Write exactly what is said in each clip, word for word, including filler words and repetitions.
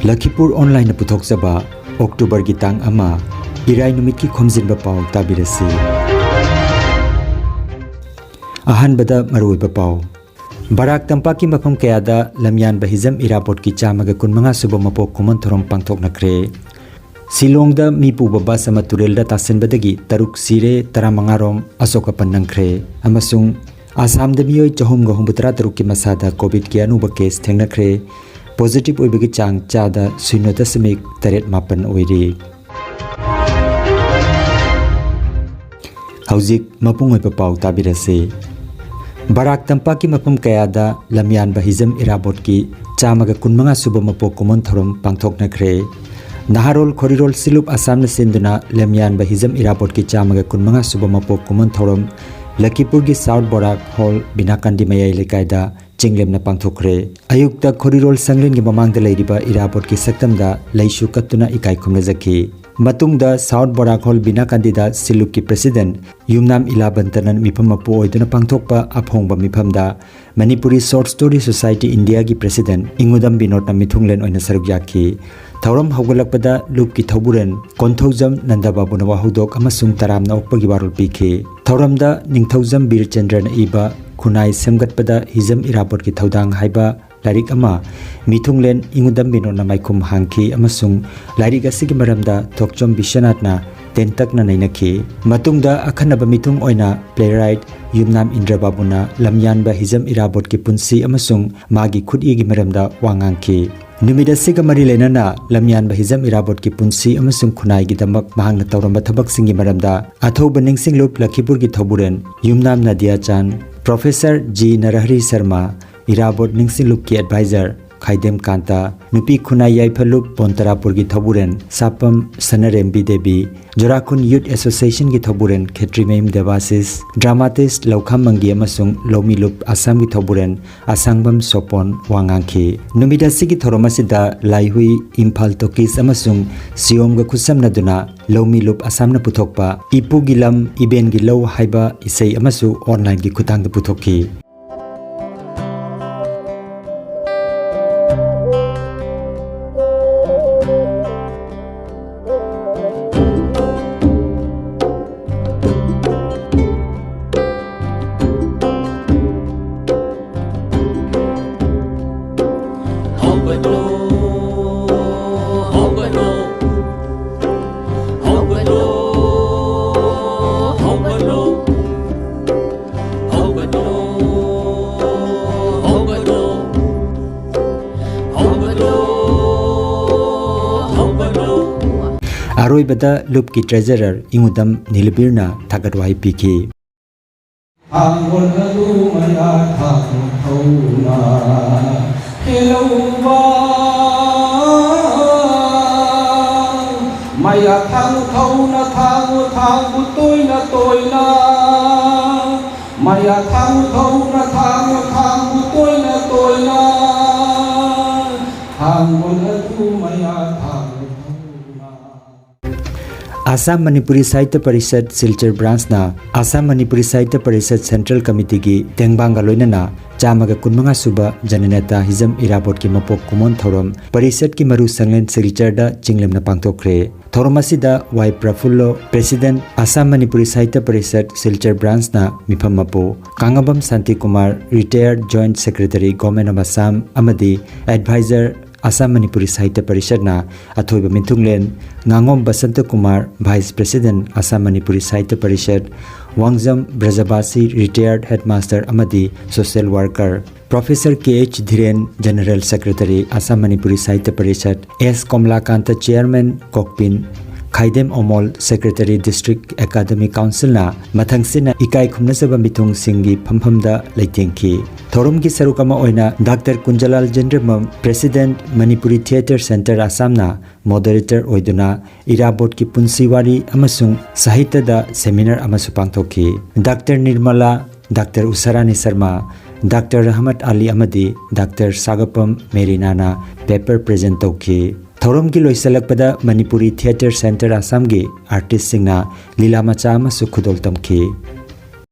ꯂꯈꯤꯄꯨꯔ ꯑꯣꯟꯂꯥꯏꯟꯅ ꯄꯨꯊꯣꯛꯆꯕ ꯑꯣꯛꯇꯣꯕꯔꯒꯤ ꯇꯥꯡ ꯑꯃ, ꯏꯔꯥꯏ ꯅꯨꯃꯤꯠꯀꯤ ꯈꯣꯝꯖꯤꯟꯕ ꯄꯥꯎ ꯇꯥꯕꯤꯔꯁꯤ꯫ ꯑꯍꯥꯟꯕꯗ ꯃꯔꯨꯑꯣꯏꯕ ꯄꯥꯎ꯫ ꯕꯔꯥꯛ ꯇꯝꯄꯥꯛꯀꯤ ꯃꯐꯝ ꯀꯌꯥꯗ ꯂꯝꯌꯥꯟꯕ ꯍꯤꯖꯝ ꯏꯔꯥꯕꯣꯠꯀꯤ ꯆꯥꯝꯃꯒ ꯀꯨꯟꯃꯉꯥ ꯁꯨꯕ ꯃꯄꯣꯛ ꯀꯨꯝꯑꯣꯟ ꯊꯧꯔꯝ ꯄꯥꯡꯊꯣꯛꯅꯈ꯭ꯔꯦ꯫ ꯁꯤꯂꯣꯡꯗ ꯃꯤ ꯄꯨꯕ ꯕꯁ ꯑꯃ ꯇꯨꯔꯦꯜꯗ ꯇꯥꯁꯤꯟꯕꯗꯒꯤ ꯇꯔꯨꯛ ꯁꯤꯔꯦ, ꯇꯔꯥꯃꯉꯥ ꯔꯣꯝ ꯑꯁꯣꯛ ꯑꯄꯟ ꯅꯪꯈ꯭ꯔꯦ꯫ ꯑꯃꯁꯨꯡ ꯑꯁꯥꯝꯗ ꯃꯤꯑꯣꯏ ꯆꯍꯨꯝꯒ ꯍꯨꯝꯐꯨꯇꯔꯥ ꯇꯔꯨꯛꯀꯤ ꯃꯁꯥꯗ ꯀꯣꯚꯤꯗꯀꯤ ꯑꯅꯧꯕ ꯀꯦꯁ ꯊꯦꯡꯅꯈ꯭ꯔꯦ꯫ ꯄꯣꯖꯤꯇꯤꯚ ꯑꯣꯏꯕꯒꯤ ꯆꯥꯡ ꯆꯥꯗ ꯁꯤꯅꯣ ꯗꯁꯃꯤꯛ ꯇꯔꯦꯠ ꯃꯥꯄꯟ ꯑꯣꯏꯔꯤ꯫ ꯍꯧꯖꯤꯛ ꯃꯄꯨꯡ ꯑꯣꯏꯕ ꯄꯥꯎ ꯇꯥꯕꯤꯔꯁꯤ꯫ ꯕꯔꯥꯛ ꯇꯝꯄꯥꯛꯀꯤ ꯃꯐꯝ ꯀꯌꯥꯗ ꯂꯝꯌꯥꯟꯕ ꯍꯤꯖꯝ ꯏꯔꯥꯕꯣꯠꯀꯤ ꯆꯥꯝꯃꯒ ꯀꯨꯟꯃꯉꯥ ꯁꯨꯕ ꯃꯄꯣꯛ ꯀꯨꯝꯑꯣꯟ ꯊꯧꯔꯝ ꯄꯥꯡꯊꯣꯛꯅꯈ꯭ꯔꯦ꯫ ꯅꯍꯥꯔꯣꯜ ꯈꯣꯔꯤꯔꯣꯜ ꯁꯤꯂꯨꯞ ꯑꯁꯥꯝꯅ ꯁꯤꯟꯗꯨꯅ ꯂꯝꯌꯥꯟꯕ ꯍꯤꯖꯝ ꯏꯔꯥꯕꯣꯠꯀꯤ ꯆꯥꯝꯃꯒ ꯀꯨꯟꯃꯉꯥ ꯁꯨꯕ ꯃꯄꯣꯛ ꯀꯨꯝꯑꯣꯟ ꯊꯧꯔꯝ ꯂꯈꯤꯄꯨꯔꯒꯤ ꯁꯥꯎꯠ ꯕꯣꯔꯥꯛ ꯍꯣꯜ ꯕꯤꯅꯥꯀꯥꯟꯗꯤ ꯃꯌꯥꯏ ꯂꯩꯀꯥꯏꯗ ꯆꯤꯡꯂꯦꯝꯅ ꯄꯥꯡꯊꯣꯛꯈ꯭ꯔꯦ꯫ ꯑꯌꯨꯛꯇ ꯈꯣꯔꯤꯔꯣꯜ ꯁꯪꯂꯦꯟꯒꯤ ꯃꯃꯥꯡꯗ ꯂꯩꯔꯤꯕ ꯏꯔꯥꯕꯣꯠꯀꯤ ꯁꯛꯇꯝꯗ ꯂꯩꯁꯨ ꯀꯠꯇꯨꯅ ꯏꯀꯥꯏ ꯈꯨꯝꯅꯖꯈꯤ꯫ ꯃꯇꯨꯡꯗ ꯁꯥꯎꯠ ꯕꯣꯔꯥꯛ ꯍꯣꯜ ꯕꯤꯅꯥꯀꯥꯟꯗꯤꯗ ꯁꯤꯂꯨꯞꯀꯤ ꯄ꯭ꯔꯦꯁꯤꯗꯦꯟꯠ ꯌꯨꯝꯅꯥꯝ ꯏꯂꯥ ꯕꯟꯇꯅꯟ ꯃꯤꯐꯝ ꯃꯄꯨ ꯑꯣꯏꯗꯨꯅ ꯄꯥꯡꯊꯣꯛꯄ ꯑꯐꯣꯡꯕ ꯃꯤꯐꯝꯗ ꯃꯅꯤꯄꯨꯔꯤ ꯁꯣꯔꯠ ꯁ꯭ꯇꯣꯔꯤ ꯁꯣꯁꯥꯏꯇꯤ ꯏꯟꯗꯤꯌꯥꯒꯤ ꯄ꯭ꯔꯦꯁꯤꯗꯦꯟꯠ ꯏꯉꯨꯗꯝ ꯕꯤꯅꯣꯗꯅ ꯃꯤꯊꯨꯡꯂꯦꯟ ꯑꯣꯏꯅ ꯁꯔꯨꯛ ꯌꯥꯈꯤ꯫ ꯊꯧꯔꯝ ꯍꯧꯒꯠꯂꯛꯄꯗ ꯂꯨꯞꯀꯤ ꯊꯧꯕꯨꯔꯦꯟ ꯀꯣꯟꯊꯧꯖꯝ ꯅꯟꯗꯕꯥꯕꯨꯅ ꯋꯥꯍꯧꯗꯣꯛ ꯑꯃꯁꯨꯡ ꯇꯔꯥꯝꯅ ꯑꯣꯛꯄꯒꯤ ꯋꯥꯔꯣꯜ ꯄꯤꯈꯤ꯫ ꯊꯧꯔꯝꯗ ꯅꯤꯡꯊꯧꯖꯝ ꯕꯤꯔ ꯆꯟꯗ꯭ꯔꯅ ꯏꯕ ꯈꯨꯟꯅꯥꯏ ꯁꯦꯝꯒꯠꯄꯗ ꯍꯤꯖꯝ ꯏꯔꯥꯕꯣꯠꯀꯤ ꯊꯧꯗꯥꯡ ꯍꯥꯏꯕ ꯂꯥꯏꯔꯤꯛ ꯑꯃ ꯃꯤꯊꯨꯡꯂꯦꯟ ꯏꯉꯨꯗꯝ ꯕꯤꯅꯣꯗꯅ ꯃꯥꯏꯈꯨꯝ ꯍꯥꯡꯈꯤ ꯑꯃꯁꯨꯡ ꯂꯥꯏꯔꯤꯛ ꯑꯁꯤꯒꯤ ꯃꯔꯝꯗ ꯊꯣꯛꯆꯣꯝ ꯕꯤꯁ꯭ꯋꯅꯥꯊꯅ ꯇꯦꯟꯇꯛꯅ ꯅꯩꯅꯈꯤ꯫ ꯃꯇꯨꯡꯗ ꯑꯈꯟꯅꯕ ꯃꯤꯊꯨꯡ ꯑꯣꯏꯅ ꯄ꯭ꯂꯦꯔꯥꯏꯠ ꯌꯨꯝꯅꯥꯝ ꯏꯟꯗ꯭ꯔꯕꯥꯕꯨꯅ ꯂꯝꯌꯥꯟꯕ ꯍꯤꯖꯝ ꯏꯔꯥꯕꯣꯠꯀꯤ ꯄꯨꯟꯁꯤ ꯑꯃꯁꯨꯡ ꯃꯥꯒꯤ ꯈꯨꯠꯏꯒꯤ ꯃꯔꯝꯗ ꯋꯥ ꯉꯥꯡꯈꯤ꯫ ꯅꯨꯃꯤꯠ ꯑꯁꯤꯒ ꯃꯔꯤ ꯂꯩꯅꯅ ꯂꯝꯌꯥꯟꯕ ꯍꯤꯖꯝ ꯏꯔꯥꯕꯣꯠꯀꯤ ꯄꯨꯟꯁꯤ ꯑꯃꯁꯨꯡ ꯈꯨꯟꯅꯥꯏꯒꯤꯗꯃꯛ ꯃꯍꯥꯛꯅ ꯇꯧꯔꯝꯕ ꯊꯕꯛꯁꯤꯡꯒꯤ ꯃꯔꯝꯗ ꯑꯊꯧꯕ ꯅꯤꯡꯁꯤꯡꯂꯨꯞ ꯂꯈꯤꯄꯨꯔꯒꯤ ꯊꯧꯕꯨꯔꯦꯟ ꯌꯨꯝꯅꯥꯝ ꯅꯥꯗꯤꯌꯥ ꯆꯥꯟ, ꯄ꯭ꯔꯣꯐꯦꯁꯔ ꯖꯤ ꯅꯔꯍꯔꯤ ꯁꯔꯃ, ꯏꯔꯥꯕꯣꯠ ꯅꯤꯡꯁꯤꯡꯂꯨꯞꯀꯤ ꯑꯦꯗꯚꯥꯏꯖꯔ ꯈꯥꯏꯗꯦꯝ ꯀꯥꯟꯇ, ꯅꯨꯄꯤ ꯈꯨꯟꯅꯥꯏ ꯌꯥꯏꯐ ꯂꯨꯞ ꯕꯣꯟꯇꯔꯥꯄꯨꯔꯒꯤ ꯊꯧꯕꯨꯔꯦꯟ ꯁꯥꯄꯝ ꯁꯅꯔꯦꯝꯕꯤ ꯗꯦꯕꯤ, ꯖꯣꯔꯥꯈꯨꯟ ꯌꯨꯠ ꯑꯦꯁꯣꯁꯤꯌꯦꯁꯟꯒꯤ ꯊꯧꯕꯨꯔꯦꯟ ꯈꯦꯇ꯭ꯔꯤꯃꯌꯨꯝ ꯗꯦꯕꯥꯁꯤꯁ, ꯗ꯭ꯔꯃꯥꯇꯤꯁ ꯂꯧꯈꯥꯝ ꯃꯪꯒꯤ ꯑꯃꯁꯨꯡ ꯂꯧꯃꯤ ꯂꯨꯞ ꯑꯁꯥꯝꯒꯤ ꯊꯧꯕꯨꯔꯦꯟ ꯑꯁꯥꯡꯕꯝ ꯁꯣꯄꯣꯟ ꯋꯥ ꯉꯥꯡꯈꯤ꯫ ꯅꯨꯃꯤꯠ ꯑꯁꯤꯒꯤ ꯊꯧꯔꯝ ꯑꯁꯤꯗ ꯂꯥꯏꯍꯨꯏ, ꯏꯝꯐꯥꯜ ꯇꯣꯀꯤꯁ ꯑꯃꯁꯨꯡ ꯁꯤꯌꯣꯝꯒ ꯈꯨꯠꯁꯝꯅꯗꯨꯅ ꯂꯧꯃꯤ ꯂꯨꯞ ꯑꯁꯥꯝꯅ ꯄꯨꯊꯣꯛꯄ ꯏꯄꯨꯒꯤ ꯂꯝ ꯏꯕꯦꯟꯒꯤ ꯂꯧ ꯍꯥꯏꯕ ꯏꯁꯩ ꯑꯃꯁꯨ ꯑꯣꯟꯂꯥꯏꯟꯒꯤ ꯈꯨꯠꯊꯥꯡꯗ ꯄꯨꯊꯣꯛꯈꯤ꯫ ꯗ ꯂꯨꯞꯀꯤ ꯇ꯭ꯔꯦꯖꯔꯔ ꯏꯉꯨꯗꯝ ꯅꯤꯂꯕꯤꯔꯅ ꯊꯥꯒꯠ ꯋꯥꯍꯩ ꯄꯤꯈꯤ꯫ ꯊꯥꯡꯒꯣꯜ ꯑꯗꯨ ꯃꯌꯥ ꯊꯥꯡ ꯊꯧꯅ ꯍꯦꯜꯂꯧꯕ꯫ ꯃꯌꯥ ꯊꯥꯡ ꯊꯧꯅ ꯊꯥꯡꯉꯨ ꯊꯥꯡꯕꯨ ꯇꯣꯏꯅ ꯇꯣꯏꯅ꯫ ꯃꯌꯥ ꯊꯥꯡꯉꯨ ꯊꯧꯅ ꯊꯥꯡꯉꯨ ꯊꯥꯡꯕꯨ ꯇꯣꯏꯅ ꯇꯣꯏꯅ꯫ ꯊꯥꯡꯒꯣꯜ ꯑꯗꯨ ꯃꯌꯥ ꯊꯥꯡꯉꯨ ꯊꯧꯅ꯫ ꯑꯁꯥꯝ ꯃꯅꯤꯄꯨꯔꯤ ꯁꯥꯍꯤꯇ꯭ꯌ ꯄꯔꯤꯁꯠ ꯁꯤꯜꯆꯔ ꯕ꯭ꯔꯥꯟꯁꯅ ꯑꯁꯥꯝ ꯃꯅꯤꯄꯨꯔꯤ ꯁꯥꯍꯤꯇ꯭ꯌ ꯄꯔꯤꯁꯠ ꯁꯦꯟꯇ꯭ꯔꯦꯜ ꯀꯃꯤꯇꯤꯒꯤ ꯇꯦꯡꯕꯥꯡꯒ ꯂꯣꯏꯅꯅ ꯆꯥꯝꯃꯒ ꯀꯨꯟꯃꯉꯥ ꯁꯨꯕ ꯖꯅꯅꯦꯇꯥ ꯍꯤꯖꯝ ꯏꯔꯥꯕꯣꯠꯀꯤ ꯃꯄꯣꯛ ꯀꯨꯝꯑꯣꯟ ꯊꯧꯔꯝ ꯄꯔꯤꯁꯠꯀꯤ ꯃꯔꯨ ꯁꯪꯂꯦꯟ ꯁꯤꯜꯆꯔꯗ ꯆꯤꯡꯂꯦꯝꯅ ꯄꯥꯡꯊꯣꯛꯈ꯭ꯔꯦ꯫ ꯊꯧꯔꯝ ꯑꯁꯤꯗ ꯋꯥꯏ ꯄ꯭ꯔꯐꯨꯜꯂꯣ, ꯄ꯭ꯔꯦꯁꯤꯗꯦꯟꯠ, ꯑꯁꯥꯝ ꯃꯅꯤꯄꯨꯔꯤ ꯁꯥꯍꯤꯇ꯭ꯌ ꯄꯔꯤꯁꯠ ꯁꯤꯜꯆꯔ ꯕ꯭ꯔꯥꯟꯁꯅ ꯃꯤꯐꯝ ꯃꯄꯨ, Kangngabam Shantikumar, retired joint secretary, government of Assam ꯑꯃꯗꯤ ꯑꯦꯗꯚꯥꯏꯖꯔ, ꯑꯁꯥꯝ ꯃꯅꯤꯄꯨꯔꯤ ꯁꯥꯍꯤꯇ꯭ꯌ ꯄꯔꯤꯁꯠꯅ ꯑꯊꯣꯏꯕ ꯃꯤꯊꯨꯡꯂꯦꯟ, ꯉꯥꯉꯣꯝ Basanta Kumar, vice president, Assam Manipuri Sahitya Parishad, Wangjam Brajabashi, retired headmaster ꯑꯃꯗꯤ social worker, professor K H Dhiren, general secretary, Assam Manipuri Sahitya Parishad, S Komolakanta, chairman, ꯀꯣꯛꯄꯤꯟ, Khaidem Omol, secretary, district academic ꯀꯥꯎꯟꯁꯤꯜꯅ ꯃꯊꯪꯁꯤꯠꯅ ꯏꯀꯥꯏ ꯈꯨꯝꯅꯖꯕ ꯃꯤꯊꯨꯡꯁꯤꯡꯒꯤ ꯐꯝꯐꯝꯗ ꯂꯩꯇꯦꯡꯈꯤ꯫ ꯊꯧꯔꯝꯒꯤ ꯁꯔꯨꯛ ꯑꯃ ꯑꯣꯏꯅ doctor Kunjalal Jendramam, president, Manipuri theatre centre ꯑꯁꯥꯝꯅ ꯃꯣꯗꯔꯦꯇꯔ ꯑꯣꯏꯗꯨꯅ ꯏꯔꯥꯕꯣꯠꯀꯤ ꯄꯨꯟꯁꯤ ꯋꯥꯔꯤ ꯑꯃꯁꯨꯡ ꯁꯥꯍꯤꯇ꯭ꯌꯗ ꯁꯦꯃꯤꯅꯥꯔ ꯑꯃꯁꯨ ꯄꯥꯡꯊꯣꯛꯈꯤ꯫ Doctor Nirmala, doctor Usharani Sharma, doctor Rahmat Ali ꯑꯃꯗꯤ ꯗꯥꯛꯇꯔ ꯁꯥꯒꯄꯝ ꯃꯦꯔꯤꯅꯥꯅ ꯄꯦꯄꯔ ꯄ꯭ꯔꯦꯖꯦꯟꯠ ꯇꯧꯈꯤ꯫ ꯊꯧꯔꯝꯒꯤ ꯂꯣꯏꯁꯤꯜꯂꯛꯄꯗ ꯃꯅꯤꯄꯨꯔꯤ ꯊꯤꯌꯦꯇꯔ ꯁꯦꯟꯇꯔ ꯑꯁꯥꯝꯒꯤ ꯑꯥꯔꯇꯤꯁꯁꯤꯡꯅ ꯂꯤꯂꯥ ꯃꯆꯥ ꯑꯃꯁꯨ ꯈꯨꯗꯣꯜ ꯇꯝꯈꯤ꯫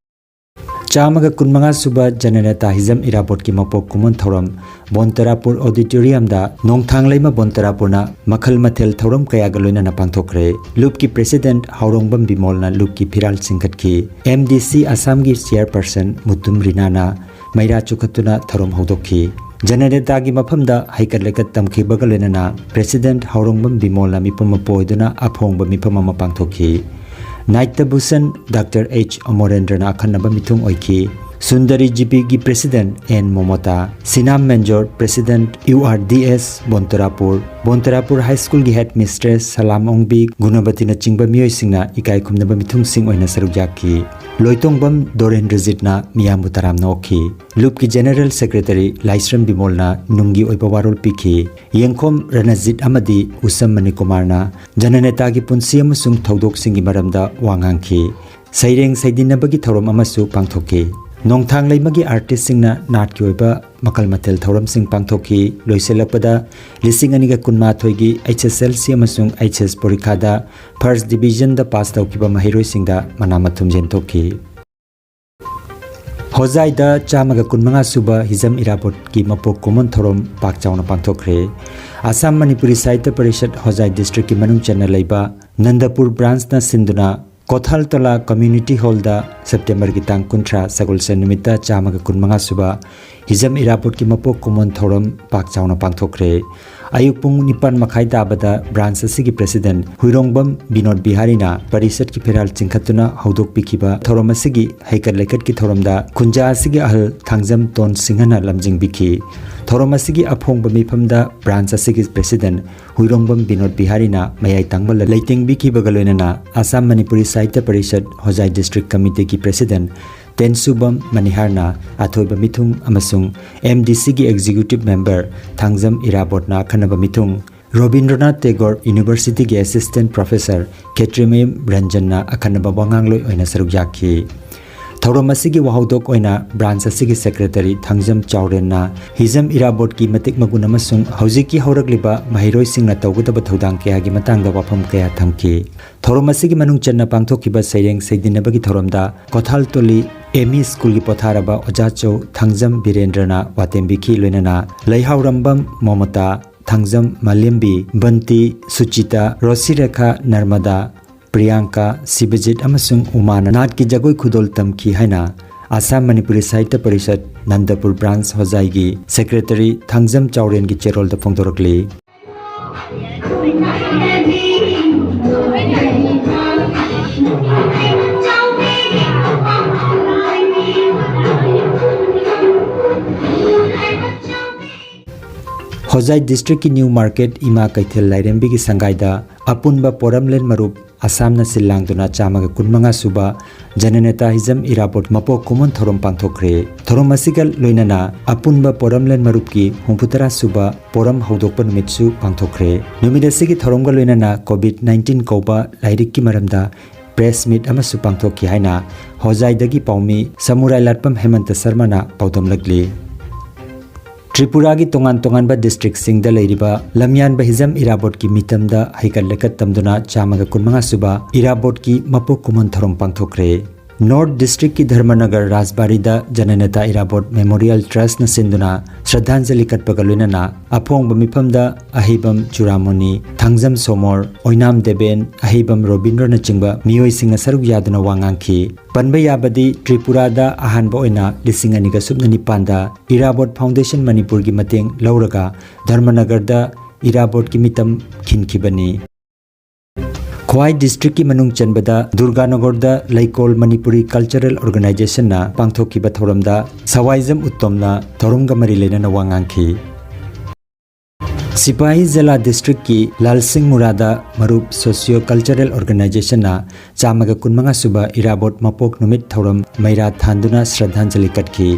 ꯆꯥꯝꯃꯒ ꯀꯨꯟꯃꯉꯥ ꯁꯨꯕ ꯖꯅꯅꯦꯇꯥ ꯍꯤꯖꯝ ꯏꯔꯥꯕꯣꯠꯀꯤ ꯃꯄꯣꯛ ꯀꯨꯝꯑꯣꯟ ꯊꯧꯔꯝ ꯕꯣꯟꯇꯔꯥꯄꯨꯔ ꯑꯣꯗꯤꯇꯣꯔꯤꯌꯝꯗ ꯅꯣꯡꯊꯥꯡꯂꯩꯃ ꯕꯣꯟꯇꯔꯥꯄꯨꯔꯅ ꯃꯈꯜ ꯃꯊꯦꯜ ꯊꯧꯔꯝ ꯀꯌꯥꯒ ꯂꯣꯏꯅꯅ ꯄꯥꯡꯊꯣꯛꯈ꯭ꯔꯦ꯫ ꯂꯨꯞꯀꯤ ꯄ꯭ꯔꯦꯁꯤꯗꯦꯟꯠ ꯍꯥꯎꯔꯣꯡꯕꯝ ꯕꯤꯃꯣꯜꯅ ꯂꯨꯞꯀꯤ ꯐꯤꯔꯥꯜ ꯆꯤꯡꯈꯠꯈꯤ꯫ ꯑꯦꯝ ꯗꯤ ꯁꯤ ꯑꯁꯥꯝꯒꯤ ꯆꯤꯌꯔꯄꯔꯁꯟ ꯃꯨꯇꯨꯝ ꯔꯤꯅꯥꯅ ꯃꯩꯔꯥ ꯆꯨꯈꯠꯇꯨꯅ ꯊꯧꯔꯝ ꯍꯧꯗꯣꯛꯈꯤ꯫ ꯖꯅꯅꯦꯇꯥꯒꯤ ꯃꯐꯝꯗ ꯍꯩꯀꯠ ꯂꯩꯀꯠ ꯇꯝꯈꯤꯕꯒ ꯂꯣꯏꯅꯅ ꯄ꯭ꯔꯦꯁꯤꯗꯦꯟꯠ ꯍꯥꯎꯔꯣꯡꯕꯝ ꯕꯤꯃꯣꯜꯅ ꯃꯤꯄꯨꯝ ꯑꯃ ꯄꯣꯏꯗꯨꯅ ꯑꯐꯣꯡꯕ ꯃꯤꯐꯝ ꯑꯃ ꯄꯥꯡꯊꯣꯛꯈꯤ꯫ ꯅꯥꯏꯇꯕꯨꯁꯟ ꯗꯥꯛꯇꯔ ꯑꯩꯆ ꯑꯃꯣꯔꯦꯟꯗ꯭ꯔꯅ ꯑꯈꯟꯅꯕ ꯃꯤꯊꯨꯡ ꯑꯣꯏꯈꯤ꯫ ꯁꯨꯟꯗꯔꯤ ꯖꯤꯄꯤꯒꯤ president N Momota, Sinam Menjor president U R D S Bontrapur, Bontrapur high ꯁ꯭ꯀꯨꯜꯒꯤ ꯍꯦꯗ ꯃꯤꯁꯇ꯭ꯔꯦꯁ ꯁꯂꯥꯝ ꯑꯣꯡꯕꯤ ꯒꯨꯅꯕꯇꯤꯅꯆꯤꯡꯕ ꯃꯤꯑꯣꯏꯁꯤꯡꯅ ꯏꯀꯥꯏ ꯈꯨꯝꯅꯕ ꯃꯤꯊꯨꯡꯁꯤꯡ ꯑꯣꯏꯅ ꯁꯔꯨꯛ ꯌꯥꯈꯤ꯫ ꯂꯣꯏꯇꯣꯡꯕꯝ ꯗꯣꯔꯦꯟꯗ꯭ꯔꯖꯤꯠꯅ ꯃꯤꯌꯥꯝꯕꯨ ꯇꯔꯥꯝꯅ ꯑꯣꯛꯈꯤ꯫ ꯂꯨꯞꯀꯤ ꯖꯦꯅꯔꯦꯜ ꯁꯦꯀ꯭ꯔꯦꯇꯔꯤ ꯂꯥꯏꯁ꯭ꯔꯝ ꯕꯤꯃꯣꯜꯅ ꯅꯨꯡꯒꯤ ꯑꯣꯏꯕ ꯋꯥꯔꯣꯜ ꯄꯤꯈꯤ꯫ ꯌꯦꯡꯈꯣꯝ ꯔꯅꯖꯤꯠ ꯑꯃꯗꯤ ꯎꯁꯝ ꯃꯅꯤꯀꯨꯃꯥꯔꯅ ꯖꯅꯅꯦꯇꯥꯒꯤ ꯄꯨꯟꯁꯤ ꯑꯃꯁꯨꯡ ꯊꯧꯗꯣꯛꯁꯤꯡꯒꯤ ꯃꯔꯝꯗ ꯋꯥ ꯉꯥꯡꯈꯤ꯫ ꯁꯩꯔꯦꯡ ꯁꯩꯗꯤꯟꯅꯕꯒꯤ ꯊꯧꯔꯝ ꯑꯃꯁꯨ ꯄꯥꯡꯊꯣꯛꯈꯤ꯫ ꯅꯣꯡꯊꯥꯡ ꯂꯩꯃꯒꯤ ꯑꯥꯔꯇꯤꯁꯁꯤꯡꯅ ꯅꯥꯠꯀꯤ ꯑꯣꯏꯕ ꯃꯈꯜ ꯃꯊꯦꯜ ꯊꯧꯔꯝꯁꯤꯡ ꯄꯥꯡꯊꯣꯛꯈꯤ꯫ ꯂꯣꯏꯁꯤꯜꯂꯛꯄꯗ ꯂꯤꯁꯤꯡ ꯑꯅꯤꯒ ꯀꯨꯟꯃꯥꯊꯣꯏꯒꯤ ꯑꯩꯆ ꯑꯦꯁ ꯑꯦꯜ ꯁꯤ ꯑꯃꯁꯨꯡ ꯑꯩꯆ ꯑꯦꯁ ꯄꯣꯔꯤꯈꯥꯗ ꯐꯥꯔꯁ ꯗꯤꯕꯤꯖꯟꯗ ꯄꯥꯁ ꯇꯧꯈꯤꯕ ꯃꯍꯩꯔꯣꯏꯁꯤꯡꯗ ꯃꯅꯥ ꯃꯊꯨꯝ ꯌꯦꯟꯊꯣꯛꯈꯤ꯫ ꯍꯣꯖꯥꯏꯗ ꯆꯥꯝꯃꯒ ꯀꯨꯟꯃꯉꯥ ꯁꯨꯕ ꯍꯤꯖꯝ ꯏꯔꯥꯕꯣꯠꯀꯤ ꯃꯄꯣꯛ ꯀꯨꯝꯑꯣꯟ ꯊꯧꯔꯝ ꯄꯥꯛ ꯆꯥꯎꯅ ꯄꯥꯡꯊꯣꯛꯈ꯭ꯔꯦ꯫ ꯑꯁꯥꯝ ꯃꯅꯤꯄꯨꯔꯤ ꯁꯥꯍꯤꯇ꯭ꯌ ꯄꯔꯤꯁꯠ ꯍꯣꯖꯥꯏ ꯗꯤꯁꯇ꯭ꯔꯤꯛꯀꯤ ꯃꯅꯨꯡ ꯆꯟꯅ ꯂꯩꯕ ꯅꯟꯗꯄꯨꯔ ꯕ꯭ꯔꯥꯟꯁꯅ ꯁꯤꯟꯗꯨꯅ ꯀꯣꯊꯥꯜꯇꯣꯂꯥ ꯀꯝꯃ꯭ꯌꯨꯅꯤꯇꯤ ꯍꯣꯜꯗ ꯁꯦꯞꯇꯦꯝꯕꯔꯒꯤ ꯇꯥꯡ ꯀꯨꯟꯊ꯭ꯔꯥ, ꯁꯒꯣꯜꯁꯦꯟ ꯅꯨꯃꯤꯠꯇ ꯆꯥꯝꯃꯒ ꯀꯨꯟꯃꯉꯥ ꯁꯨꯕ ꯍꯤꯖꯝ ꯏꯔꯥꯕꯣꯠꯀꯤ ꯃꯄꯣꯛ ꯀꯨꯝꯑꯣꯟ ꯊꯧꯔꯝ ꯄꯥꯛ ꯆꯥꯎꯅ ꯄꯥꯡꯊꯣꯛꯈ꯭ꯔꯦ꯫ ꯑꯌꯨꯛ ꯄꯨꯡ ꯅꯤꯄꯥꯟ ꯃꯈꯥꯏ ꯇꯥꯕꯗ ꯕ꯭ꯔꯥꯟꯁ ꯑꯁꯤꯒꯤ ꯄ꯭ꯔꯦꯁꯤꯗꯦꯟꯠ ꯍꯨꯏꯔꯣꯡꯕꯝ ꯕꯤꯅꯣꯗ ꯕꯤꯍꯥꯔꯤꯅ ꯄꯔꯤꯁꯠꯀꯤ ꯐꯤꯔꯥꯜ ꯆꯤꯡꯈꯠꯇꯨꯅ ꯍꯧꯗꯣꯛꯄꯤꯈꯤꯕ ꯊꯧꯔꯝ ꯑꯁꯤꯒꯤ ꯍꯩꯀꯠ ꯂꯩꯀꯠꯀꯤ ꯊꯧꯔꯝꯗ ꯈꯨꯟꯖꯥ ꯑꯁꯤꯒꯤ ꯑꯍꯜ ꯊꯥꯡꯖꯝ ꯇꯣꯟ ꯁꯤꯡꯍꯅ ꯂꯝꯖꯤꯡꯕꯤꯈꯤ꯫ ꯊꯧꯔꯝ ꯑꯁꯤꯒꯤ ꯑꯐꯣꯡꯕ ꯃꯤꯐꯝꯗ ꯕ꯭ꯔꯥꯟꯁ ꯑꯁꯤꯒꯤ ꯄ꯭ꯔꯦꯁꯤꯗꯦꯟꯠ ꯍꯨꯏꯔꯣꯡꯕꯝ ꯕꯤꯅꯣꯗ ꯕꯤꯍꯥꯔꯤꯅ ꯃꯌꯥꯏ ꯇꯥꯡꯕ ꯂꯩꯇꯦꯡꯕꯤꯈꯤꯕꯒ ꯂꯣꯏꯅꯅ ꯑꯁꯥꯝ ꯃꯅꯤꯄꯨꯔꯤ ꯁꯥꯍꯤꯇ꯭ꯌ ꯄꯔꯤꯁꯠ ꯍꯣꯖꯥꯏ ꯗꯤꯁꯇ꯭ꯔꯤꯛ ꯀꯃꯤꯇꯤꯒꯤ ꯄ꯭ꯔꯦꯁꯤꯗꯦꯟꯠ ꯇꯦꯟꯁꯨꯕꯝ ꯃꯅꯤꯍꯥꯔꯅ ꯑꯊꯣꯏꯕ ꯃꯤꯊꯨꯡ ꯑꯃꯁꯨꯡ ꯑꯦꯝ ꯗꯤ ꯁꯤꯒꯤ ꯑꯦꯛꯖꯤꯀ꯭ꯌꯨꯇꯤꯚ ꯃꯦꯝꯕꯔ ꯊꯥꯡꯖꯝ ꯏꯔꯥꯕꯣꯠꯅ ꯑꯈꯟꯅꯕ ꯃꯤꯊꯨꯡ, ꯔꯣꯕꯤꯟꯗ꯭ꯔꯅꯥꯊ ꯇꯦꯒꯣꯔ ꯌꯨꯅꯤꯚꯔꯁꯤꯇꯤꯒꯤ ꯑꯦꯁꯤꯁꯇꯦꯟꯠ ꯄ꯭ꯔꯣꯐꯦꯁꯔ ꯈꯦꯇ꯭ꯔꯤꯃꯌꯨꯝ ꯔꯟꯖꯟꯅ ꯑꯈꯟꯅꯕ ꯋꯥꯉꯥꯡꯂꯣꯏ ꯑꯣꯏꯅ ꯁꯔꯨꯛ ꯌꯥꯈꯤ꯫ ꯊꯧꯔꯝ ꯑꯁꯤꯒꯤ ꯋꯥꯍꯧꯗꯣꯛ ꯑꯣꯏꯅ ꯕ꯭ꯔꯥꯟꯁ ꯑꯁꯤꯒꯤ ꯁꯦꯀ꯭ꯔꯦꯇꯔꯤ ꯊꯥꯡꯖꯝ ꯆꯥꯎꯔꯦꯟꯅ ꯍꯤꯖꯝ ꯏꯔꯥꯕꯣꯠꯀꯤ ꯃꯇꯤꯛ ꯃꯒꯨꯟ ꯑꯃꯁꯨꯡ ꯍꯧꯖꯤꯛꯀꯤ ꯍꯧꯔꯛꯂꯤꯕ ꯃꯍꯩꯔꯣꯏꯁꯤꯡꯅ ꯇꯧꯒꯗꯕ ꯊꯧꯗꯥꯡ ꯀꯌꯥꯒꯤ ꯃꯇꯥꯡꯗ ꯋꯥꯐꯝ ꯀꯌꯥ ꯊꯝꯈꯤ꯫ ꯊꯧꯔꯝ ꯑꯁꯤꯒꯤ ꯃꯅꯨꯡ ꯆꯟꯅ ꯄꯥꯡꯊꯣꯛꯈꯤꯕ ꯁꯩꯔꯦꯡ ꯁꯩꯗꯤꯟꯅꯕꯒꯤ ꯊꯧꯔꯝꯗ ꯀꯣꯊꯥꯜꯇꯣꯂꯤ ꯑꯦꯝ ꯏ ꯁ꯭ꯀꯨꯜꯒꯤ ꯄꯣꯊꯥꯔꯕ ꯑꯣꯖꯥ ꯆꯧ ꯊꯥꯡꯖꯝ ꯕꯤꯔꯦꯟꯗ꯭ꯔꯅ ꯋꯥꯇꯦꯝꯕꯤꯈꯤ, ꯂꯣꯏꯅꯅ ꯂꯩꯍꯥꯎꯔꯝꯕꯝ ꯃꯣꯃꯣꯇꯥ, ꯊꯥꯡꯖꯝ ꯃꯥꯂꯦꯝꯕꯤ, ꯕꯟꯇꯤ, ꯁꯨꯆꯤꯇꯥ, ꯔꯣꯁꯤꯔꯦꯈꯥ, ꯅꯔꯃꯗꯥ, ꯄ꯭ꯔꯤꯌꯥꯡꯀꯥ, ꯁꯤꯕꯖꯤꯠ ꯑꯃꯁꯨꯡ ꯎꯃꯥꯅ ꯅꯥꯠꯀꯤ ꯖꯒꯣꯏ ꯈꯨꯗꯣꯜ ꯇꯝꯈꯤ ꯍꯥꯏꯅ ꯑꯁꯥꯝ ꯃꯅꯤꯄꯨꯔꯤ ꯁꯥꯍꯤꯇ꯭ꯌ ꯄꯔꯤꯁꯠ ꯅꯟꯗꯄꯨꯔ ꯕ꯭ꯔꯥꯟꯁ ꯍꯣꯖꯥꯏꯒꯤ ꯁꯦꯀ꯭ꯔꯦꯇꯔꯤ ꯊꯥꯡꯖꯝ ꯆꯥꯎꯔꯦꯟꯒꯤ ꯆꯦꯔꯣꯜꯗ ꯐꯣꯡꯗꯣꯔꯛꯂꯤ꯫ ꯍꯣꯖꯥꯏ ꯗꯤꯁꯇ꯭ꯔꯤꯛꯀꯤ ꯅ꯭ꯌꯨ ꯃꯥꯔꯀꯦꯠ ꯏꯃꯥ ꯀꯩꯊꯦꯜ ꯂꯥꯏꯔꯦꯝꯕꯤꯒꯤ ꯁꯪꯒꯥꯏꯗ ꯑꯄꯨꯟꯕ ꯄꯣꯔꯝꯂꯦꯟ ꯃꯔꯨꯞ ꯑꯁꯥꯝꯅ ꯁꯤꯜ ꯂꯥꯡꯗꯨꯅ ꯆꯥꯝꯃꯒ ꯀꯨꯟꯃꯉꯥ ꯁꯨꯕ ꯖꯅꯅꯦꯇꯥ ꯍꯤꯖꯝ ꯏꯔꯥꯕꯣꯠ ꯃꯄꯣꯛ ꯀꯨꯝꯑꯣꯟ ꯊꯧꯔꯝ ꯄꯥꯡꯊꯣꯛꯈ꯭ꯔꯦ꯫ ꯊꯧꯔꯝ ꯑꯁꯤꯒ ꯂꯣꯏꯅꯅ ꯑꯄꯨꯟꯕ ꯄꯣꯔꯝꯂꯦꯟ ꯃꯔꯨꯞꯀꯤ ꯍꯨꯝꯐꯨꯇꯔꯥ ꯁꯨꯕ ꯄꯣꯔꯝ ꯍꯧꯗꯣꯛꯄ ꯅꯨꯃꯤꯠꯁꯨ ꯄꯥꯡꯊꯣꯛꯈ꯭ꯔꯦ꯫ ꯅꯨꯃꯤꯠ ꯑꯁꯤꯒꯤ ꯊꯧꯔꯝꯒ ꯂꯣꯏꯅꯅ COVID nineteen ꯀꯧꯕ ꯂꯥꯏꯔꯤꯛꯀꯤ ꯃꯔꯝꯗ ꯄ꯭ꯔꯦꯁ ꯃꯤꯠ ꯑꯃꯁꯨ ꯄꯥꯡꯊꯣꯛꯈꯤ ꯍꯥꯏꯅ ꯍꯣꯖꯥꯏꯗꯒꯤ ꯄꯥꯎꯃꯤ ꯁꯃꯨꯔꯥꯏ ꯂꯥꯠꯄꯝ ꯍꯦꯃꯟꯇ ꯁꯔꯃꯅ ꯄꯥꯎꯗꯝꯂꯛꯂꯤ꯫ ꯇ꯭ꯔꯤꯄꯨꯔꯥꯒꯤ ꯇꯣꯉꯥꯟ ꯇꯣꯉꯥꯟꯕ ꯗꯤꯁꯇ꯭ꯔꯤꯛꯁꯤꯡꯗ ꯂꯩꯔꯤꯕ ꯂꯝꯌꯥꯟꯕ ꯍꯤꯖꯝ ꯏꯔꯥꯕꯣꯠꯀꯤ ꯃꯤꯇꯝꯗ ꯍꯩꯀꯠ ꯂꯩꯀꯠ ꯇꯝꯗꯨꯅ ꯆꯥꯝꯃꯒ ꯀꯨꯟꯃꯉꯥ ꯁꯨꯕ ꯏꯔꯥꯕꯣꯠꯀꯤ ꯃꯄꯣꯛ ꯀꯨꯝꯑꯣꯟ ꯊꯧꯔꯝ ꯄꯥꯡꯊꯣꯛꯈ꯭ꯔꯦ꯫ ꯅꯣꯔꯠ ꯗꯤꯁꯇ꯭ꯔꯤꯛꯀꯤ ꯙꯔꯃꯅꯒꯔ ꯔꯥꯖꯕꯥꯔꯤꯗ ꯖꯅꯅꯦꯇꯥ ꯏꯔꯥꯕꯣꯠ ꯃꯦꯃꯣꯔꯤꯌꯦꯜ ꯇ꯭ꯔꯁꯠꯅ ꯁꯤꯟꯗꯨꯅ ꯁ꯭ꯔꯗꯥꯟꯖꯂꯤ ꯀꯠꯄꯒ ꯂꯣꯏꯅꯅ ꯑꯐꯣꯡꯕ ꯃꯤꯐꯝꯗ ꯑꯍꯩꯕꯝ ꯆꯨꯔꯥꯃꯣꯅꯤ, ꯊꯥꯡꯖꯝ ꯁꯣꯃꯣꯔ, ꯑꯣꯏꯅꯥꯝ ꯗꯦꯕꯦꯟ, ꯑꯍꯩꯕꯝ ꯔꯣꯕꯤꯟꯗ꯭ꯔꯅꯆꯤꯡꯕ ꯃꯤꯑꯣꯏꯁꯤꯡꯅ ꯁꯔꯨꯛ ꯌꯥꯗꯨꯅ ꯋꯥ ꯉꯥꯡꯈꯤ꯫ ꯄꯟꯕ ꯌꯥꯕꯗꯤ ꯇ꯭ꯔꯤꯄꯨꯔꯥꯗ ꯑꯍꯥꯟꯕ ꯑꯣꯏꯅ ꯂꯤꯁꯤꯡ ꯑꯅꯤꯒ ꯁꯨꯞꯅ ꯅꯤꯄꯥꯟꯗ ꯏꯔꯥꯕꯣꯠ ꯐꯥꯎꯟꯗꯦꯁꯟ ꯃꯅꯤꯄꯨꯔꯒꯤ ꯃꯇꯦꯡ ꯂꯧꯔꯒ ꯙꯔꯃꯅꯒꯔꯗ ꯏꯔꯥꯕꯣꯠꯀꯤ ꯃꯤꯇꯝ ꯈꯤꯟꯈꯤꯕꯅꯤ꯫ ꯈ꯭ꯋꯥꯏ ꯗꯤꯁꯇ꯭ꯔꯤꯛꯀꯤ ꯃꯅꯨꯡ ꯆꯟꯕꯗ ꯗꯨꯔꯒꯥꯅꯒꯔꯗ ꯂꯩꯀꯣꯜ ꯃꯅꯤꯄꯨꯔꯤ ꯀꯜꯆꯔꯦꯜ ꯑꯣꯔꯒꯅꯥꯏꯖꯦꯁꯟꯅ ꯄꯥꯡꯊꯣꯛꯈꯤꯕ ꯊꯧꯔꯝꯗ ꯁꯋꯥꯏꯖꯝ ꯎꯠꯇꯣꯝꯅ ꯊꯧꯔꯝꯒ ꯃꯔꯤ ꯂꯩꯅꯅ ꯋꯥ ꯉꯥꯡꯈꯤ꯫ ꯁꯤꯄꯥꯍꯤ ꯖꯂꯥ ꯗꯤꯁꯇ꯭ꯔꯤꯛꯀꯤ ꯂꯥꯜꯁꯤꯡ ꯃꯨꯔꯥꯗ ꯃꯔꯨꯞ ꯁꯣꯁꯤꯌꯣ ꯀꯜꯆꯔꯦꯜ ꯑꯣꯔꯒꯅꯥꯏꯖꯦꯁꯟꯅ ꯆꯥꯝꯃꯒ ꯀꯨꯟꯃꯉꯥ ꯁꯨꯕ ꯏꯔꯥꯕꯣꯠ ꯃꯄꯣꯛ ꯅꯨꯃꯤꯠ ꯊꯧꯔꯝ ꯃꯩꯔꯥ ꯊꯥꯟꯗꯨꯅ ꯁ꯭ꯔꯗꯥꯟꯖꯂꯤ ꯀꯠꯈꯤ꯫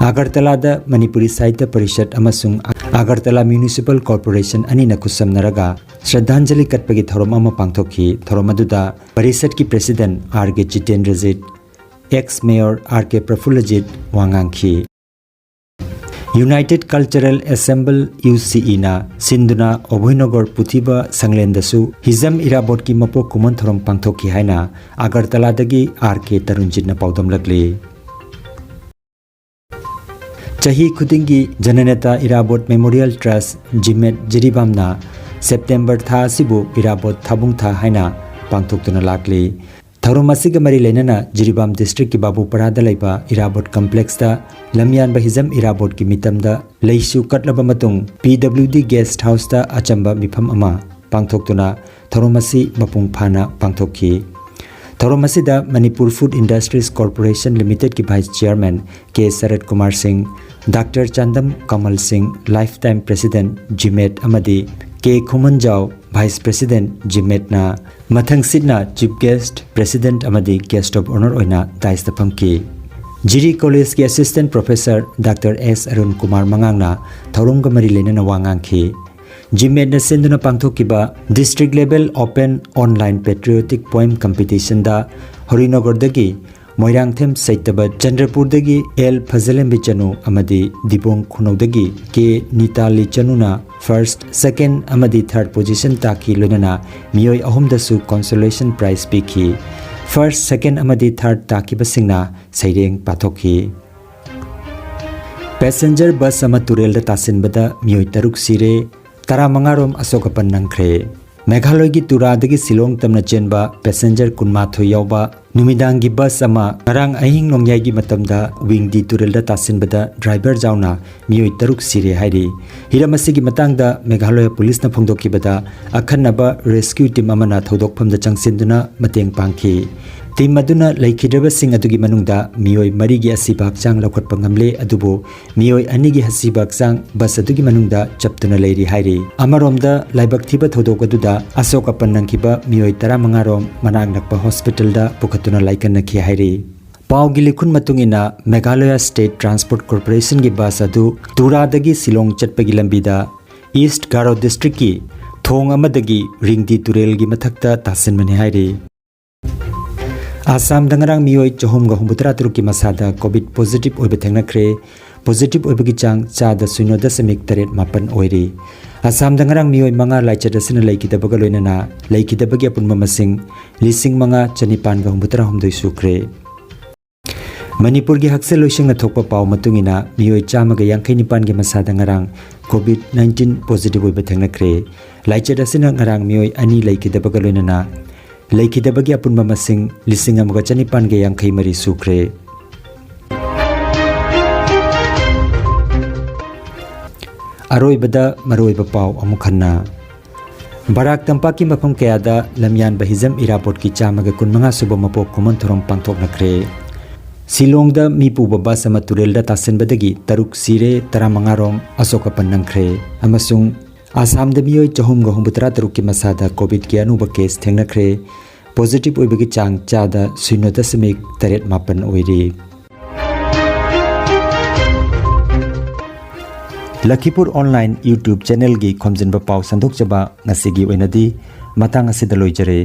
ꯑꯒꯔꯇꯂꯥꯗ ꯃꯅꯤꯄꯨꯔꯤ ꯁꯥꯍꯤꯇ꯭ꯌ ꯄꯔꯤꯁꯠ ꯑꯃꯁꯨꯡ ꯑꯒꯔꯇꯂꯥ ꯃ꯭ꯌꯨꯅꯤꯁꯤꯄꯥꯜ ꯀꯣꯔꯄꯣꯔꯦꯁꯟ ꯑꯅꯤꯅ ꯈꯨꯠꯁꯝꯅꯔꯒ ꯁ꯭ꯔꯗꯥꯟꯖꯂꯤ ꯀꯠꯄꯒꯤ ꯊꯧꯔꯝ ꯑꯃ ꯄꯥꯡꯊꯣꯛꯈꯤ꯫ ꯊꯧꯔꯝ ꯑꯗꯨꯗ ꯄꯔꯤꯁꯠꯀꯤ ꯄ꯭ꯔꯦꯁꯤꯗꯦꯟꯠ ꯑꯥꯔ ꯀꯦ ꯖꯤꯇꯦꯟꯗ꯭ꯔꯖꯤꯠ, ꯑꯦꯛꯁ ꯃꯦꯌꯔ ꯑꯥꯔ ꯀꯦ ꯄ꯭ꯔꯐꯨꯜꯂꯖꯤꯠ ꯋꯥ ꯉꯥꯡꯈꯤ꯫ ꯌꯨꯅꯥꯏꯇꯦꯗ ꯀꯜꯆꯔꯦꯜ ꯑꯦꯁꯦꯝꯕꯜ, ꯌꯨ ꯁꯤ ꯏꯅ ꯁꯤꯟꯗꯨꯅ ꯑꯣꯚꯣꯏꯅꯒꯔ ꯄꯨꯊꯤꯕ ꯁꯪꯂꯦꯟꯗꯁꯨ ꯍꯤꯖꯝ ꯏꯔꯥꯕꯣꯠꯀꯤ ꯃꯄꯣꯛ ꯀꯨꯝꯑꯣꯟ ꯊꯧꯔꯝ ꯄꯥꯡꯊꯣꯛꯈꯤ ꯍꯥꯏꯅ ꯑꯒꯔꯇꯂꯥꯗꯒꯤ ꯑꯥꯔ ꯀꯦ ꯇꯔꯨꯟꯖꯤꯠꯅ ꯄꯥꯎꯗꯝꯂꯛꯂꯤ꯫ ꯆꯍꯤ ꯈꯨꯗꯤꯡꯒꯤ ꯖꯅꯅꯦꯇꯥ ꯏꯔꯥꯕꯣꯠ ꯃꯦꯃꯣꯔꯤꯌꯦꯜ ꯇ꯭ꯔꯁꯠ, ꯖꯤꯃꯦꯠ, ꯖꯤꯔꯤꯕꯥꯝꯅ ꯁꯦꯞꯇꯦꯝꯕꯔ ꯊꯥ ꯑꯁꯤꯕꯨ ꯏꯔꯥꯕꯣꯠ ꯊꯥꯕꯨꯡ ꯊꯥ ꯍꯥꯏꯅ ꯄꯥꯡꯊꯣꯛꯇꯨꯅ ꯂꯥꯛꯂꯤ꯫ ꯊꯧꯔꯝ ꯑꯁꯤꯒ ꯃꯔꯤ ꯂꯩꯅꯅ ꯖꯤꯔꯤꯕꯥꯝ ꯗꯤꯁꯇ꯭ꯔꯤꯛꯀꯤ ꯕꯥꯕꯨꯄꯔꯥꯗ ꯂꯩꯕ ꯏꯔꯥꯕꯣꯠ ꯀꯝꯄ꯭ꯂꯦꯛꯁꯇ ꯂꯝꯌꯥꯟꯕ ꯍꯤꯖꯝ ꯏꯔꯥꯕꯣꯠꯀꯤ ꯃꯤꯇꯝꯗ ꯂꯩꯁꯨ ꯀꯠꯂꯕ ꯃꯇꯨꯡ, ꯄꯤ ꯗꯕ꯭ꯂꯤꯎ ꯗꯤ ꯒꯦꯁꯠ ꯍꯥꯎꯁꯇ ꯑꯆꯝꯕ ꯃꯤꯐꯝ ꯑꯃ ꯄꯥꯡꯊꯣꯛꯇꯨꯅ ꯊꯧꯔꯝ ꯑꯁꯤ ꯃꯄꯨꯡ ꯐꯥꯅ ꯄꯥꯡꯊꯣꯛꯈꯤ꯫ ꯊꯧꯔꯝ ꯑꯁꯤꯗ ꯃꯅꯤꯄꯨꯔ ꯐꯨꯗ ꯏꯟꯗꯁꯇ꯭ꯔꯤꯁ ꯀꯣꯔꯄꯣꯔꯦꯁꯟ ꯂꯤꯃꯤꯇꯦꯗꯀꯤ vice chairman K Sarat Kumar Singh, doctor Chandam ꯀꯃꯜ ꯁꯤꯡ, ꯂꯥꯏꯐ ꯇꯥꯏꯝ ꯄ꯭ꯔꯦꯁꯤꯗꯦꯟꯠ ꯖꯤꯃꯦꯠ ꯑꯃꯗꯤ ꯀꯦ ꯈꯨꯃꯟꯖꯥꯎ, ꯚꯥꯏꯁ ꯄ꯭ꯔꯦꯁꯤꯗꯦꯟꯠ ꯖꯤꯃꯦꯠꯅ ꯃꯊꯪꯁꯤꯠꯅ ꯆꯤꯐ ꯒꯦꯁ꯭ꯠ, ꯄ꯭ꯔꯦꯁꯤꯗꯦꯟꯠ ꯑꯃꯗꯤ ꯒꯦꯁ꯭ꯠ ꯑꯣꯐ ꯑꯣꯅꯔ ꯑꯣꯏꯅ ꯗꯥꯏꯁꯇ ꯐꯝꯈꯤ꯫ ꯖꯤꯔꯤ ꯀꯣꯂꯦꯖꯀꯤ assistant professor doctor S Arun Kumar ꯃꯉꯥꯡꯅ ꯊꯧꯔꯝꯒ ꯃꯔꯤ ꯂꯩꯅꯅ ꯋꯥ ꯉꯥꯡꯈꯤ꯫ ꯖꯤꯃꯦꯠꯅ ꯁꯤꯟꯗꯨꯅ ꯄꯥꯡꯊꯣꯛꯈꯤꯕ district level open online patriotic poem ꯀꯝꯄꯤꯇꯤꯁꯟꯗ ꯍꯔꯤꯅꯒꯔꯗꯒꯤ ꯃꯣꯏꯔꯥꯡꯊꯦꯝ ꯁꯩꯇꯕ, ꯆꯟꯗ꯭ꯔꯄꯨꯔꯗꯒꯤ ꯑꯦꯜ ꯐꯖꯂꯦꯝꯕꯤ ꯆꯅꯨ ꯑꯃꯗꯤ ꯗꯤꯕꯣꯡ ꯈꯨꯅꯧꯗꯒꯤ ꯀꯦ ꯅꯤꯇꯥꯂꯤ ꯆꯅꯨꯅ ꯐꯥꯔꯁ꯭ꯠ, ꯁꯦꯀꯦꯟꯗ ꯑꯃꯗꯤ ꯊꯥꯔꯗ ꯄꯣꯖꯤꯁꯟ ꯇꯥꯈꯤ꯫ ꯂꯣꯏꯅꯅ ꯃꯤꯑꯣꯏ ꯑꯍꯨꯝꯗꯁꯨ ꯀꯣꯟꯁꯣꯂꯦꯁꯟ ꯄ꯭ꯔꯥꯏꯖ ꯄꯤꯈꯤ꯫ ꯐꯥꯔꯁ꯭ꯠ, ꯁꯦꯀꯦꯟꯗ ꯑꯃꯗꯤ ꯊꯥꯔꯗ ꯇꯥꯈꯤꯕꯁꯤꯡꯅ ꯁꯩꯔꯦꯡ ꯄꯥꯊꯣꯛꯈꯤ꯫ ꯄꯦꯁꯦꯟꯖꯔ ꯕꯁ ꯑꯃ ꯇꯨꯔꯦꯜꯗ ꯇꯥꯁꯤꯟꯕꯗ ꯃꯤꯑꯣꯏ ꯇꯔꯨꯛ ꯁꯤꯔꯦ, ꯇꯔꯥꯃꯉꯥ ꯔꯣꯝ ꯑꯁꯣꯛ ꯑꯄꯟ ꯅꯪꯈ꯭ꯔꯦ꯫ ꯃꯦꯘꯥꯂꯌꯒꯤ ꯇꯨꯔꯥꯗꯒꯤ ꯁꯤꯂꯣꯡ ꯇꯝꯅ ꯆꯦꯟꯕ ꯄꯦꯁꯦꯟꯖꯔ ꯀꯨꯟꯃꯥꯊꯣꯏ ꯌꯥꯎꯕ ꯅꯨꯃꯤꯗꯥꯡꯒꯤ ꯕꯁ ꯑꯃ ꯉꯔꯥꯡ ꯑꯍꯤꯡ ꯅꯣꯡꯌꯥꯏꯒꯤ ꯃꯇꯝꯗ ꯋꯤꯡꯗꯤ ꯇꯨꯔꯦꯜꯗ ꯇꯥꯁꯤꯟꯕꯗ ꯗ꯭ꯔꯥꯏꯚꯔ ꯌꯥꯎꯅ ꯃꯤꯑꯣꯏ ꯇꯔꯨꯛ ꯁꯤꯔꯦ ꯍꯥꯏꯔꯤ꯫ ꯍꯤꯔꯝ ꯑꯁꯤꯒꯤ ꯃꯇꯥꯡꯗ ꯃꯦꯘꯥꯂꯌ ꯄꯨꯂꯤꯁꯅ ꯐꯣꯡꯗꯣꯛꯈꯤꯕꯗ, ꯑꯈꯟꯅꯕ ꯔꯦꯁꯀ꯭ꯌꯨ ꯇꯤꯝ ꯑꯃꯅ ꯊꯧꯗꯣꯛꯐꯝꯗ ꯆꯪꯁꯤꯟꯗꯨꯅ ꯃꯇꯦꯡ ꯄꯥꯡꯈꯤ꯫ ꯇꯤꯝ ꯑꯗꯨꯅ ꯂꯩꯈꯤꯗ꯭ꯔꯕꯁꯤꯡ ꯑꯗꯨꯒꯤ ꯃꯅꯨꯡꯗ ꯃꯤꯑꯣꯏ ꯃꯔꯤꯒꯤ ꯑꯁꯤꯕ ꯍꯛꯆꯥꯡ ꯂꯧꯈꯠꯄ ꯉꯝꯂꯦ, ꯑꯗꯨꯕꯨ ꯃꯤꯑꯣꯏ ꯑꯅꯤꯒꯤ ꯑꯁꯤꯕ ꯍꯛꯆꯥꯡ ꯕꯁ ꯑꯗꯨꯒꯤ ꯃꯅꯨꯡꯗ ꯆꯞꯇꯨꯅ ꯂꯩꯔꯤ ꯍꯥꯏꯔꯤ꯫ ꯑꯃꯔꯣꯝꯗ, ꯂꯥꯏꯕꯛ ꯊꯤꯕ ꯊꯧꯗꯣꯛ ꯑꯗꯨꯗ ꯑꯁꯣꯛ ꯑꯄꯟ ꯅꯪꯈꯤꯕ ꯃꯤꯑꯣꯏ ꯇꯔꯥꯃꯉꯥ ꯔꯣꯝ ꯃꯅꯥꯛ ꯅꯛꯄ ꯍꯣꯁꯄꯤꯇꯥꯜꯗ ꯄꯨꯈꯠꯇꯨꯅ ꯂꯥꯏꯀꯠꯅꯈꯤ ꯍꯥꯏꯔꯤ꯫ ꯄꯥꯎꯒꯤ ꯂꯤꯈꯨꯟ ꯃꯇꯨꯡ ꯏꯟꯅ, ꯃꯦꯘꯥꯂꯌ ꯁ꯭ꯇꯦꯠ ꯇ꯭ꯔꯥꯟꯁꯄꯣꯔꯠ ꯀꯣꯔꯄꯣꯔꯦꯁꯟꯒꯤ ꯕꯁ ꯑꯗꯨ ꯇꯨꯔꯥꯗꯒꯤ ꯁꯤꯂꯣꯡ ꯆꯠꯄꯒꯤ ꯂꯝꯕꯤꯗ ꯏꯁ꯭ꯠ ꯒꯥꯔꯣ ꯗꯤꯁꯇ꯭ꯔꯤꯛꯀꯤ ꯊꯣꯡ ꯑꯃꯗꯒꯤ ꯔꯤꯡꯗꯤ ꯇꯨꯔꯦꯜꯒꯤ ꯃꯊꯛꯇ ꯇꯥꯁꯤꯟꯕꯅꯤ ꯍꯥꯏꯔꯤ꯫ ꯑꯁꯥꯝꯗ ꯉꯔꯥꯡ ꯃꯤꯑꯣꯏ ꯆꯍꯨꯝꯒ ꯍꯨꯝꯐꯨꯇꯔꯥ ꯇꯔꯨꯛꯀꯤ ꯃꯁꯥꯗ ꯀꯣꯚꯤꯗ ꯄꯣꯖꯤꯇꯤꯚ ꯑꯣꯏꯕ ꯊꯦꯡꯅꯈ꯭ꯔꯦ꯫ ꯄꯣꯖꯤꯇꯤꯚ ꯑꯣꯏꯕꯒꯤ ꯆꯥꯡ ꯆꯥꯗ ꯁꯤꯅꯣ ꯗꯁꯃꯤꯛ ꯇꯔꯦꯠ ꯃꯥꯄꯟ ꯑꯣꯏꯔꯤ꯫ ꯑꯁꯥꯝꯗ ꯉꯔꯥꯡ ꯃꯤꯑꯣꯏ ꯃꯉꯥ ꯂꯥꯏꯆꯠ ꯑꯁꯤꯅ ꯂꯩꯈꯤꯗꯕꯒ ꯂꯣꯏꯅꯅ ꯂꯩꯈꯤꯗꯕꯒꯤ ꯑꯄꯨꯟꯕ ꯃꯁꯤꯡ ꯂꯤꯁꯤꯡ ꯃꯉꯥ ꯆꯅꯤꯄꯥꯟꯒ ꯍꯨꯝꯐꯨꯇꯔꯥ ꯍꯨꯝꯗꯣꯏ ꯁꯨꯈ꯭ꯔꯦ꯫ ꯃꯅꯤꯄꯨꯔꯒꯤ ꯍꯛꯁꯦꯜ ꯂꯣꯏꯁꯪꯅ ꯊꯣꯛꯄ ꯄꯥꯎ ꯃꯇꯨꯡ ꯏꯟꯅ, ꯃꯤꯑꯣꯏ ꯆꯥꯝꯃꯒ ꯌꯥꯡꯈꯩ ꯅꯤꯄꯥꯟꯒꯤ ꯃꯁꯥꯗ ꯉꯔꯥꯡ ꯀꯣꯚꯤꯗ ꯅꯥꯏꯟꯇꯤꯟ ꯄꯣꯖꯤꯇꯤꯚ ꯑꯣꯏꯕ ꯊꯦꯡꯅꯈ꯭ꯔꯦ꯫ ꯂꯥꯏꯆꯠ ꯑꯁꯤꯅ ꯉꯔꯥꯡ ꯃꯤꯑꯣꯏ ꯑꯅꯤ ꯂꯩꯈꯤꯗꯕꯒ ꯂꯣꯏꯅꯅ ꯂꯩꯈꯤꯗꯕꯒꯤ ꯑꯄꯨꯟꯕ ꯃꯁꯤꯡ ꯂꯤꯁꯤꯡ ꯑꯃꯒ ꯆꯅꯤꯄꯥꯟꯒ ꯌꯥꯡꯈꯩ ꯃꯔꯤ ꯁꯨꯈ꯭ꯔꯦ꯫ ꯑꯔꯣꯏꯕꯗ ꯃꯔꯨꯑꯣꯏꯕ ꯄꯥꯎ ꯑꯃꯨꯛ ꯍꯟꯅ꯫ ꯕꯔꯥꯛ ꯇꯝꯄꯥꯛꯀꯤ ꯃꯐꯝ ꯀꯌꯥꯗ ꯂꯝꯌꯥꯟꯕ ꯍꯤꯖꯝ ꯏꯔꯥꯕꯣꯠꯀꯤ ꯆꯥꯝꯃꯒ ꯀꯨꯟꯃꯉꯥ ꯁꯨꯕ ꯃꯄꯣꯛ ꯈꯨꯃꯟ ꯊꯧꯔꯝ ꯄꯥꯡꯊꯣꯛꯅꯈ꯭ꯔꯦ꯫ ꯁꯤꯂꯣꯡꯗ ꯃꯤ ꯄꯨꯕ ꯕꯁ ꯑꯃ ꯇꯨꯔꯦꯜꯗ ꯇꯥꯁꯤꯟꯕꯗꯒꯤ ꯇꯔꯨꯛ ꯁꯤꯔꯦ, ꯇꯔꯥꯃꯉꯥ ꯔꯣꯝ ꯑꯁꯣꯛ ꯑꯄꯟ ꯅꯪꯈ꯭ꯔꯦ꯫ ꯑꯃꯁꯨꯡ ꯑꯁꯥꯝꯗ ꯃꯤꯑꯣꯏ ꯆꯍꯨꯝꯒ ꯍꯨꯝꯐꯨꯇꯔꯥ ꯇꯔꯨꯛꯀꯤ ꯃꯁꯥꯗ ꯀꯣꯚꯤꯗꯀꯤ ꯑꯅꯧꯕ ꯀꯦꯁ ꯊꯦꯡꯅꯈ꯭ꯔꯦ꯫ ꯄꯣꯖꯤꯇꯤꯚ ꯑꯣꯏꯕꯒꯤ ꯆꯥꯡ ꯆꯥꯗ ꯁꯤꯅꯣ ꯗꯁꯃꯤꯛ ꯇꯔꯦꯠ ꯃꯥꯄꯟ ꯑꯣꯏꯔꯤ꯫ ꯂꯈꯤꯄꯨꯔ ꯑꯣꯟꯂꯥꯏꯟ YouTube ꯆꯦꯅꯦꯜꯒꯤ ꯈꯣꯝꯖꯤꯟꯕ ꯄꯥꯎ ꯁꯟꯗꯣꯛꯆꯕ ꯉꯁꯤꯒꯤ ꯑꯣꯏꯅꯗꯤ ꯃꯇꯥꯡ ꯑꯁꯤꯗ ꯂꯣꯏꯖꯔꯦ꯫